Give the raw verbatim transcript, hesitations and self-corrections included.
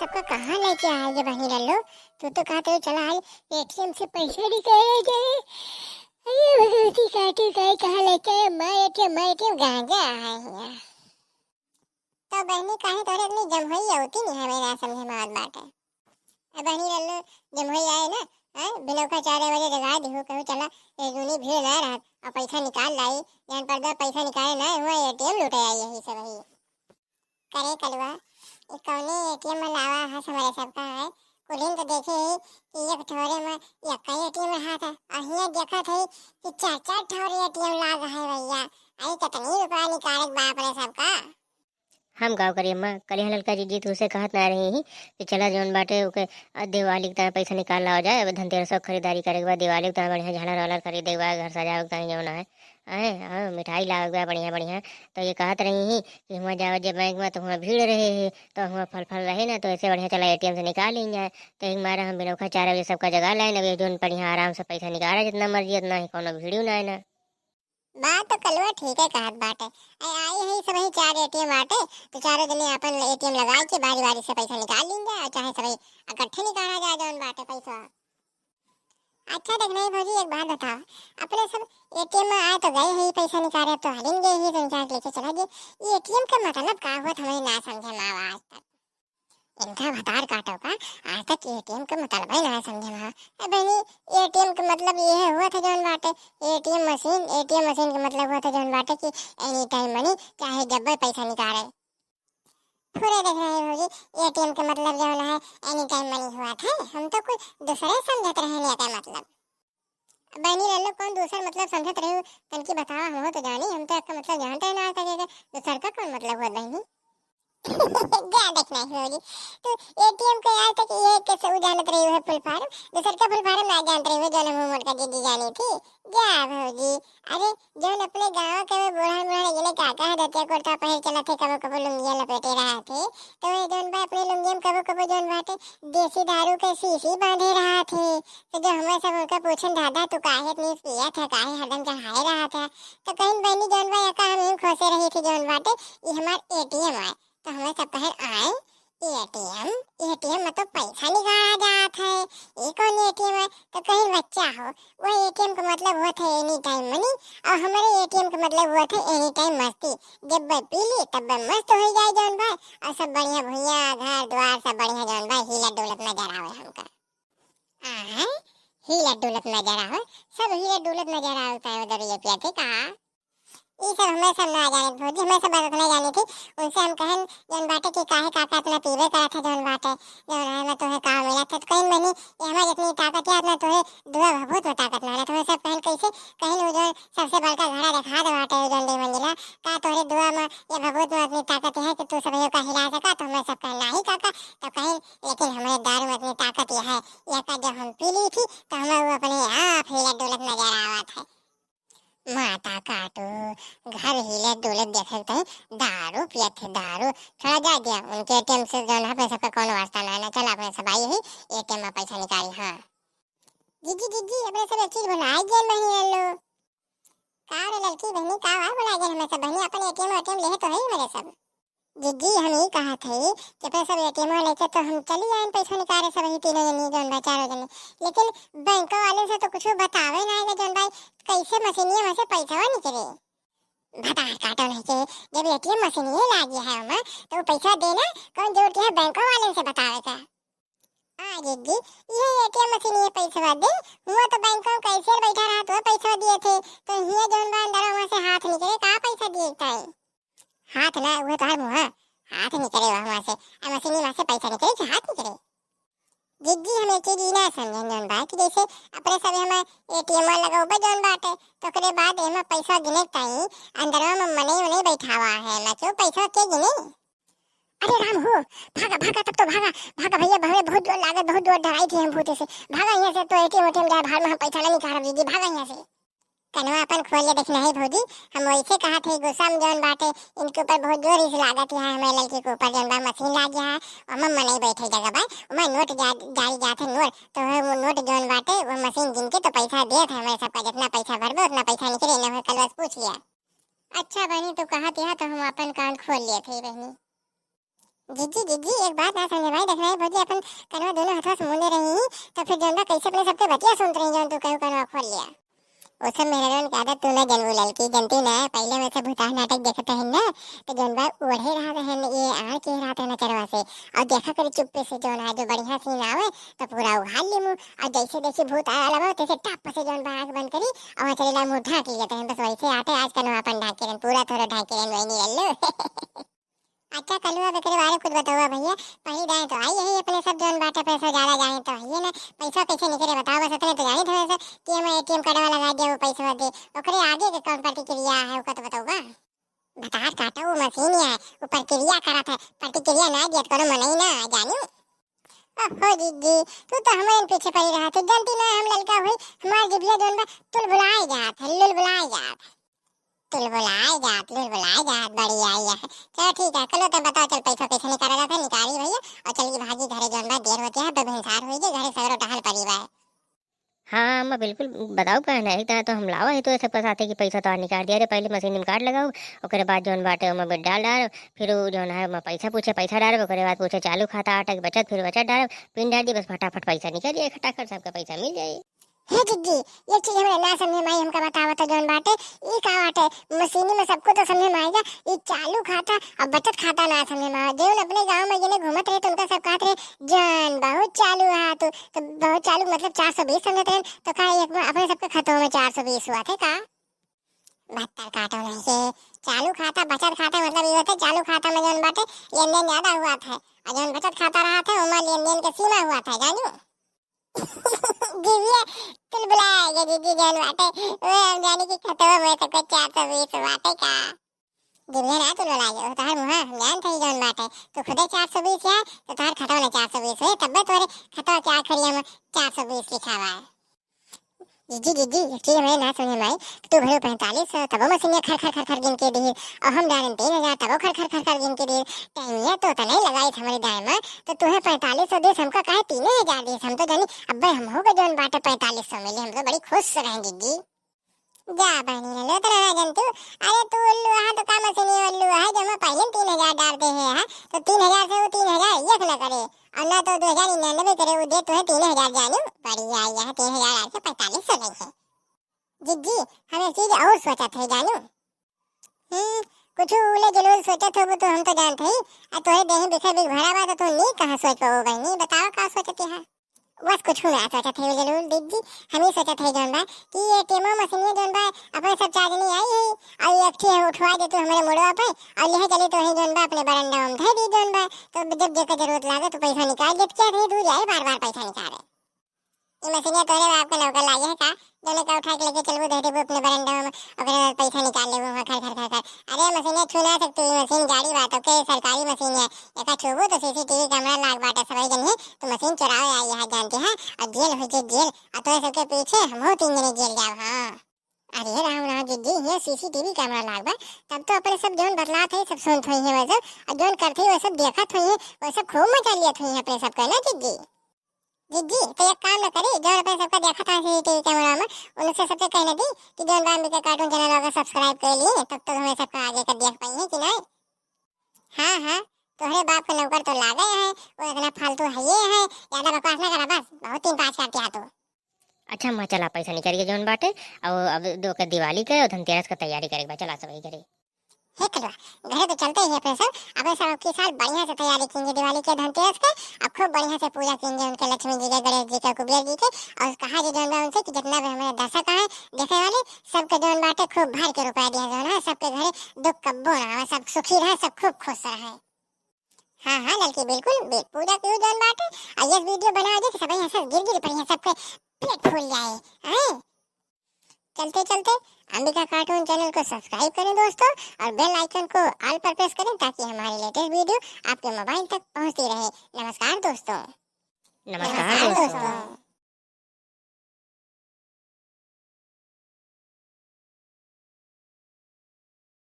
सबका कहाँ लेके आए ये बहिनी लल्लो? तू तो कहत रही चला आज एटीएम से पैसा निकाले जाए। अरे भगवती काटू काई कहाँ लेके आए? माँ एटीएम, माँ एटीएम गांजा है यहाँ। तो बहिनी काहे तोरे इतनी जमहोई होती नहीं है, मेरा समझे में आवत बाटे। ए बहिनी लल्लो, जमहोई आए ना, हैं? बिनौखा चार बजे जगा दिहु, कहू चला, ए जूनी भीड़ ना रहत, और पैसा निकाल लाई, जान पड़ गया पैसा निकाले ना, हुआ एटीएम लूटे आई यही सब ही। करे कलुआ, ई कौने एटीएम में लावा है हमरे सबका है? कुलिन तो देखे ही कि एक ठोरे में एक ही एटीएम रहा था, और हियाँ देखत है कि चार चार ठोरे एटीएम लाग है भैया। अरे कितनी रुपया निकाले के बाप रे सबका। हम गाँव करिए माँ, कलिया ललका जीजी तुझसे कहत ना रही ही कि चला जौन बाटे ओके, अ, दिवाली के तार पैसा निकाल लावा जाए। अब धनतेरस खरीदारी करे के बाद दिवाली के तार बढ़िया झालर वालर खरीदे के बाद घर सजावे के तार जौन है, आए, हाँ, मिठाई लावे के बा बढ़िया बढ़िया। तो ये कहत रही ही कि हुआं जाओ जे बैंक में तो हुआं भीड़ रहे ही, तो हुआं फल फल रहे ना, तो ऐसे बढ़िया चला एटीएम से निकाल ली जाए। तो एक मारे हम बिनौखा चार बजे सबका जगा लाए ना, जौन बढ़िया आराम से पैसा निकाला जितना मर्जी, इतना ही कोनो भीड़ ना है ना। बात तो कलुआ ठीक है कहत बाटे। ए, आई है सब ही चार एटीएम बाटे, तो चारों जने अपन एटीएम लगाए के बारी बारी से पैसा निकाल ली जाए, और चाहे सब इकट्ठे निकाला जाए जौन बाटे पैसा। अच्छा देख नहीं भौजी, एक बात बताओ, अपने सब एटीएम में आए तो गए ही पैसा निकाले, अब तो हलिन गए ही तो निकाल के लेके चला गए। ये एटीएम का मतलब का हुआ, हमें ना समझे में आवा आज तक। इनका भतार काटो का, आज तक एटीएम का मतलब ही ना समझे में आवा। ए बहनी, एटीएम का मतलब ये हुआ था जौन बाटे, एटीएम मशीन, एटीएम मशीन का मतलब हुआ था जौन बाटे कि एनी टाइम मनी, चाहे जब भी पैसा निकाले। पूरे देख रहे भौजी, एटीएम के मतलब जौन है, एनी टाइम मनी हुआ था। हम तो कुछ दूसरे समझत रहे नहीं का मतलब। बहनी लल्लो, कौन दूसर मतलब समझत रही हो, तनकी बतावा, हम तो जानी, हम तो आपका मतलब जानते हैं ना आज तक, एकर दूसर का कौन मतलब हुआ बहनी? जा देख नहीं भौजी, तू एटीएम के आज तक ये कैसे उ जानत रही हो फुल फॉर्म, दूसर का फुल फॉर्म ना जानत रही हो, जौन हम मोटका दीदी जानी थी। जा भौजी, अरे जौन अपने गाँव के वो बूढ़ा बूढ़ा जिन्हें काका है, धोतिया कुर्ता पहिर चलत थे, कबो कबो लुंगिया लपेटे रहा थे, तो ये जौन बा अपने लुंगिया में कबो कबो जौन बाटे देसी दारू के शीशी बांधे रहा थे। तो जो हमें सब उनका पूछन, "दादा तू काहे इतनी पिया था, काहे हरदम चढ़ाए रहा था?" तो कहिन, "बहनी जौन बा एका हम यूं खोसे रही थी जौन बाटे, ये हमार एटीएम है।" तो हमें सब कहिन, "आए एटीएम, एटीएम में तो पैसा निकाला जात है, ये कौन एटीएम है?" तो कहिन, "बच्चा हो, वो एटीएम का मतलब हुआ था एनी टाइम मनी, और हमारे एटीएम का मतलब हुआ था एनी टाइम मस्ती। जब वह पी ली तब वह मस्त हो जाए जौन बा, और सब बढ़िया भुइया घर द्वार सब बढ़िया जौन बा हिलत डुलत नजर आवे हमका।" आय, हिलत डुलत नजर आवे, सब हिलत डुलत नजर आवत है उधर ये पिया थे का? ई सब हमें सब ना जाने भौजी, हमें सब बात नहीं जानी थी। उनसे हम कहन जौन बाटे कि काहे काका इतना पीवे करत है जौन बाटे, जौन है ना तोहे काम मिला था। तो कहिन बहनी, ये हमारे जितनी ताकत है उतना तोहे दुआ भभूत में ताकत ना है। तो हम सब कहन कैसे? कहिन वो जो सबसे बड़का घड़ा देखा दे बाटे वो जौन दे मंजिला, का तोरे दुआ में ये भभूत में इतनी ताकत है कि तू सब का हिला सका? तो हमें सब कहन नाही काका। तो कहिन लेकिन हमारे दारू में इतनी ताकत यह है, यह का जब हम पी ली थी तो हमें वो अपने आप हिलत डुलत नजर आवत है। माता काटू, घर हिलत डुलत देखत है, दारू पियत है, दारू। थोड़ा जा दिया, उनके एटीएम से जौन है पैसा का कौन वास्ता ना, ना चला अपने सब आई ही एटीएम में पैसा निकाली। हाँ जीजी, जीजी, अपने सब एक चीज भुलाई गए बहनी लो। का रे ललकी बहनी, का हुआ भुला गए हमें सब बहनी, अपन एटीएम ओटीएम लेहे तो है ही मेरे सब। जीजी, हम ई कहत हई कि अपने सब एटीएम लेके तो हम चली आइन पैसा निकाले सब ही तीनों जनी जौन बा चारों जनी, लेकिन बैंक वाले से तो कुछ बतावे ना आएगा जौन भाई कैसे मशीनिया में से पैसा निकले। भतार काटो नहीं के, जब एटीएम मशीनिया लागी है हम तो वो पैसा देना कौन जरूरत है बैंक वाले से बतावे का? आ जीजी, ये एटीएम मशीन ये पैसवा दे, हुआ तो बैंक में कैशियर बैठा रहा तो पैसा दिए थे, तो हिया जौन बा अंदर वहाँ से हाथ निकले का पैसा दिए ताई? हाथ ना, वो तो हर मुँह हाथ निकले वहाँ से, आ मशीन वहाँ से पैसा निकले कि हाथ निकले? जीजी हम एक चीज ई ना समझन जौन बा कि जैसे अपने सब हम एटीएम लगौबे जौन बाटे तो ओकरे बाद एमा पैसा गिने ताई अंदरवा में मने उन्हें बैठावा है ना क्यों पैसा के गिने? अरे राम हो, भागा, भागा, तब तो भागा, भागा भैया, हमें बहुत जोर लागत, बहुत जोर डराई थी हम भूत से। भागा यहाँ से, तो एटीएम ओटीएम जाए, बाहर में हम पैसा ना निकालब दीदी, भागा यहाँ से। कनवा अपन खोल ले देखना है भौजी, हम वैसे कहा थे गुस्सा में जौन बाटे, इनके ऊपर बहुत जोर इस लागत है, हमें लड़के के ऊपर जौन बा मशीन लाग गया है, ओमा मनई बैठे जगह बा, ओमा नोट जा-, जारी जात है नोट, तो वो नोट जौन बाटे, वो मशीन गिन के तो पैसा दिए थे हमें सबका, जितना पैसा भरबे उतना पैसा निकले, ना हो कल बस पूछ लिया। अच्छा बहनी, तू कहा तिहा तो हम अपन कान खोल लिए थे बहनी। जिज्जी, जिज्जी, एक बात ना समझे भाई, देखना है भौजी अपन कनवा दोनों हथवा से मूंदे रही ही, तो फिर जौन बा कैसे अपने सबके बतिया सुनत रही, जौन तू कहू कनवा खोल लिया। वो सब मेहरारून के आदत तू ना जनबू ललकी, जनती ना, पहले वैसे भूताह नाटक देखत रहन ना, तो जौन बा ओढ़े रहत रहन, ये आड़ के रहत रहन चरवा से, और देखा करी चुप्पे से जौन है जो बढ़िया सीन आवे, तो पूरा उघार ली मुँह, और जैसे देखी भूत आवे वाला बा, तैसे टप से जौन बा आँख बंद करी, और चलेला मुँह ढाँक लिया, तो बस वैसे आटे आज कनवा अपन ढाँक के रहन, पूरा थोड़ा ढाँक के रहन, वही नहीं लो। अच्छा कलुआ, अब एकरे बारे कुछ बतावा भैया। पहली दाएं तो आई है अपने सब जौन बाटे पैसा ज्यादा जाने तो आइए ना। पैसा कैसे निकले बताओ, बस इतने तो जानी थे सर कि हम एटीएम कार्ड वाला लगा दिया वो पैसा दे। ओकरे आगे के कौन प्रतिक्रिया है ओका तो बताओगा। बतास काटा वो मशीन है, वो प्रक्रिया करत है, प्रतिक्रिया ना दिया तो करो मनई ना जानी। ओहो जिज्जी, तू तो हमारे पीछे पड़ी रहा, तू जनती ना हम ललका हुई, हमार जिभिया जौन बा तुलबुलाए जात है, लुलबुलाए जात है। तुलबुलाए जात, लुलबुलाए जात, बड़ी आई है। चलो ठीक है, कलो तो बताओ, चल पैसा कैसे निकाला जाता है, निकारी भैया, और चल के भागी घरे, जौन बा देर होती है, अब भिनसार होई जे, घरे सगरो टहल पड़ी बा। हाँ अम्मा, बिल्कुल बताओ, काहे ना, एक तरह तो हम लावा है तो सबका साथे कि पैसा तो निकाल दिया रे, पहले मशीन में कार्ड लगाओ, ओकरे बाद जौन बाटे ओमा बिल डाल डाल, फिर वो जौन है ओमा पैसा पूछे, पैसा डाल, ओकरे बाद पूछे चालू खाता आटा की बचत, फिर बचत डाल, पिन डाल दी, बस फटाफट पैसा निकल जाए, खटाखट सबका पैसा मिल जाए। हे जिज्जी, ये चीज हमरा ना समझे में आई, हमका बतावा तो जौन बाटे, ई का बाटे? मशीनी में सबको तो समझे में आएगा, ई चालू खाता और बचत खाता ना समझे में आवे। जौन अपने गाँव में जने घूमत रहे तो उनका सब कहत रहे, "जान बहुत चालू है तू।" तो बहुत चालू मतलब चार सौ बीस समझत रहे, तो का एक बार अपने सबके खतवा में चार सौ बीस हुआ थे का? बहत्तर काटो नहीं के चालू खाता, बचत खाता मतलब ये होता है, चालू खाता में जौन बाटे लेन देन ज्यादा हुआ था, और जौन बचत खाता रहा था, ओमा लेन देन के सीमा हुआ था, जानी। जिभिया तुलबुलाए गे जिज्जी जौन बाटे, वो हम जानी कि खतवा में सबके चार सौ बीस बाटे का। जिभिया ना तुलबुलाए गे, वो तोहार मुँह हम जानत हई जौन बाटे, तू खुदे चार सौ बीस है, तो तोहार खतवा ना चार सौ बीस है, तब्बे तोहरे खतवा के आखिरी में चार सौ बीस लिखा हुआ है। जिज्जी, जिज्जी, एक चीज हमें ना समझे में आई कि तू भरे पैंतालीस सौ, तबो मशीनिया खर खर खर खर गिन के दिही, और हम डालें तीन हजार, तबो खर खर खर खर गिन के दिही। टाइमिया तो उतना ही लगाई हमारे दाएं में, तो तुहे पैंतालीस सौ देस, हमका काहे तीन हजार देस? हम तो जानी अब्बे हम हो गए जौन बाटे पैंतालीस सौ मिले, हम तो बड़ी खुश रहें जिज्जी। जा बहनी रे, लेत रहा जन तू। अरे तू उल्लू है तो का मशीनी उल्लू है, जो मैं पहले तीन हजार डाल दे है, हाँ? तो तीन हजार से वो तीन हजार एक न करे, और ना तो दो हजार निन्यानवे करे, वो दे तुहे तीन हजार जानू। बढ़िया, यह तीन हजार आठ से पैंतालीस सौ नहीं है। जिज्जी, हम एक चीज और सोचत है जानू। हम्म, कुछ उले जलूल सोचत होबू तो हम तो जानत हई। आ तोहे देही बिखर बिख भरा बा तो तू नी कहाँ सोच पाबू बहनी, बताओ का सोचती है? बस कुछ ना सोचत है जलूल जिज्जी, हम ही सोचत है जौन बा कि ये टेमो मशीनिया जौन बा अपने सब चार्ज नहीं आई है, और ये एक ठे उठवा दे तू हमारे मुड़वा पे, और ले चली तोहे जौन बा अपने बरंडा में धर दी जौन बा, तो जब जेकर जरूरत लागे तो पैसा निकाल देत क्या रही, तू जाए बार बार पैसा निकाले। ई मशीनिया तोरे बाप के नौकर लागे है का? जौने का उठा के लेके चलबू, धर देबू अपने बरंडा में, ओकरे बाद पैसा निकाल लेबू वहाँ खर खर खर खर। अरे मशीनिया छू ना सकतू, ई मशीन गाड़ी बा, तो के सरकारी मशीन है, एका छूबू तो सीसीटीवी कैमरा लाग बाटे, सबई जन ही तो मशीन चोरावे आई है जानती है, और जेल हो जे जेल, और तोरे सबके पीछे हमहू तीन जने जेल जाब। हाँ। अरे राम राम जिज्जी, ये सीसीटीवी कैमरा लाग बा, तब तो अपने सब जौन बतलात है सब सुनत होई है वैसे, और जौन करत है वैसे देखत होई है, वैसे खूब मजा लियत होई है अपने सबका ना जिज्जी। जिज्जी, तो एक काम न करी, जौन अपने सबका देखत है सीसीटीवी कैमरा में, उनसे सबसे कहने दी कि जौन बा अंबिका कार्टून चैनल होगा सब्सक्राइब कर लिए, तब तो हमें सबका आगे का देख पाई है कि नहीं। हाँ, हाँ, तोहरे बाप के नौकर तो लागे है, वो इतना फालतू है ये है, ज्यादा बकवास ना करा बस, बहुत तीन पाँच करती है तू। अच्छा अम्मा, चला पैसा निकाल के जौन बाटे, और अब दो के दिवाली के और धनतेरस के तैयारी करे के बा, चला सबई घरे। हे कलुआ, घरे तो चलते ही अपने सब, अपने सब अबकी साल बढ़िया से तैयारी कीजिए दिवाली के, धनतेरस के, और खूब बढ़िया से पूजा कीजिए उनके लक्ष्मी जी के, गणेश जी के, कुबेर जी के, और कहा जे जौन बा उनसे कि जितना भी हमारे दर्शक हैं, देखे वाले, सबके जौन बाटे खूब भर के रुपया दिया जौन है, सबके घरे दुख कब्बो ना आवे, सब सुखी रहे, सब खूब खुश रहे। हाँ, हाँ, ललकी, बिल्कुल, बे-, पूजा के जौन बाटे, आ ये वीडियो बना दे कि सब यहाँ से गिर गिर पड़ी है, सबके पेट फूल जाए, हैं? चलते चलते अंबिका कार्टून चैनल को सब्सक्राइब करें दोस्तों, और बेल आइकन को ऑल पर प्रेस करें ताकि हमारे लेटेस्ट वीडियो आपके मोबाइल तक पहुँचती रहे। नमस्कार दोस्तों। नमस्कार नमस्कार दोस्तों। दोस्तों।